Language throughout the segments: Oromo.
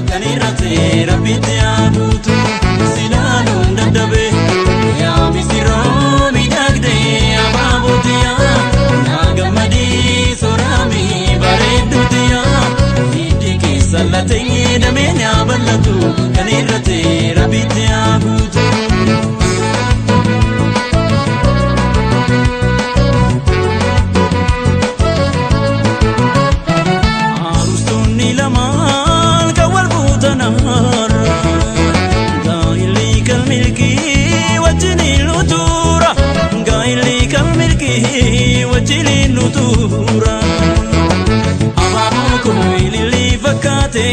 Kan irratti rabbitti yaaduutu silaaluun dadhabe yaa misirroo miidhagdee abaabooti yaa naa gammadii soraamii bareedduuti yaa hiddi keessa latee dameen yaa bal'atu kan irratti rabbitti yaaduutu. Arustonni lamaan kan wal fuutan har'a. Gaa'illi kan milkii wajjin lutuura. Gaa'illi kan milkii wajjin lutuura. Abaaboo kun ilillii fakkaate.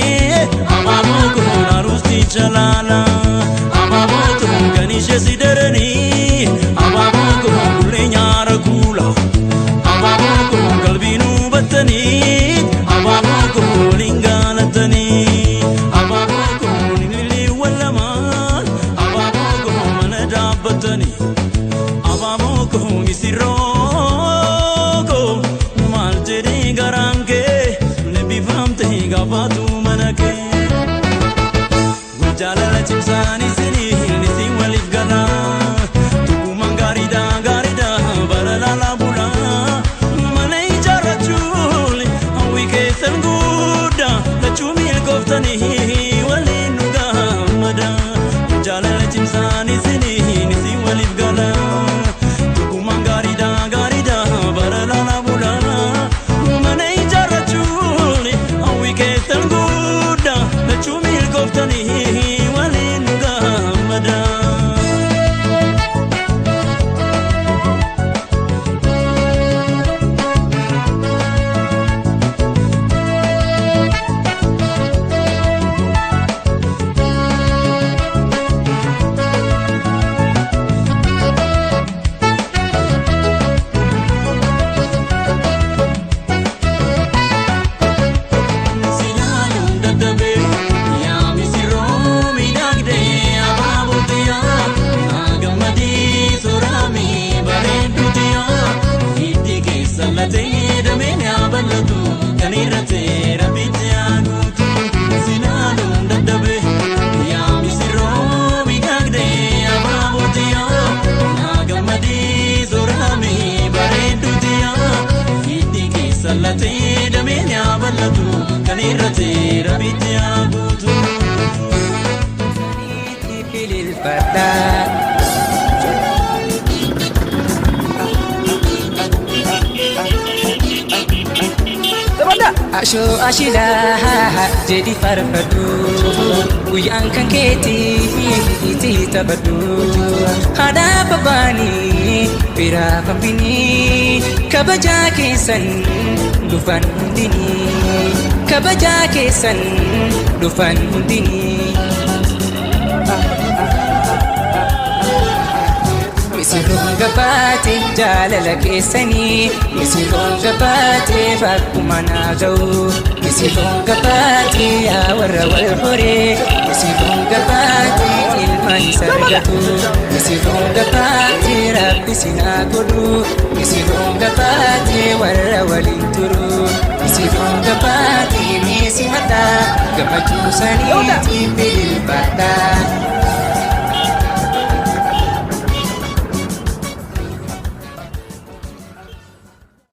Abaaboo kun arusticha laala. Abaaboo kun kan ishee si daranii. Abaaboo kun kullee nyaara kuula. Abaaboo kun qalbii nu battanii. Abaaboo kun waliin gaalatanii. Abaaboo kun ililliiwwan lamaan. Abaaboo kun mana dhaabbatanii. Abaaboo kun misirroo koo maal jedhee garaan kee lebbifamte gaafatu mana kee. Jaalala cimsaan isinii isin waliif gala. Tokkummaan gaariidha gaariidha bara laalaa bula. Mana ijaarrachuun hawwii keessan guddaa lachuu milkooftanii waliin nu gammada. Jaalala cimsaan isinii isin waliif gala. Tokkummaan gaariidha gaariidha bara laalaa bula. Mana ijaarrachuun hawwii keessan guddaa lachuu milkooftanii waliin nu gammada. Silaaluun dadhabee yaa misirroo miidhagdee abaabooti yaa naa gammadii soraamii bareedduuti yaa hiddi keessa latee dameen yaa bal'atu kan irratti rabbitti yaa guutu. Silaaluun dadhabee yaa misirroo miidhagdee abaabooti yaa naa gammadii soraamii bareedduuti yaa hiddi keessa latee dameen yaa bal'atu kan irratti rabbitti yaa guutu. Ililfadhaa. Ashoo ashilaa jedhi farfadhu guyyaan kan keetii itti taphadhu haadha babbaanii biraa fambinii kabajaa keessan dhufan hundinii kabajaa keessan dhufan hundinii. Misirroon gabaate jaalala keessanii misirroon gabaate bakkuma naa ga'u misirroon gabaate yaa warra wal horee misirroon gabaate ilmaan isa argatu misirroon gabaate rabbi sinaa godhu misirroon gabaate warra waliin turu misirroon gabaate ni simadha gammachuu saniitiin bililfadha.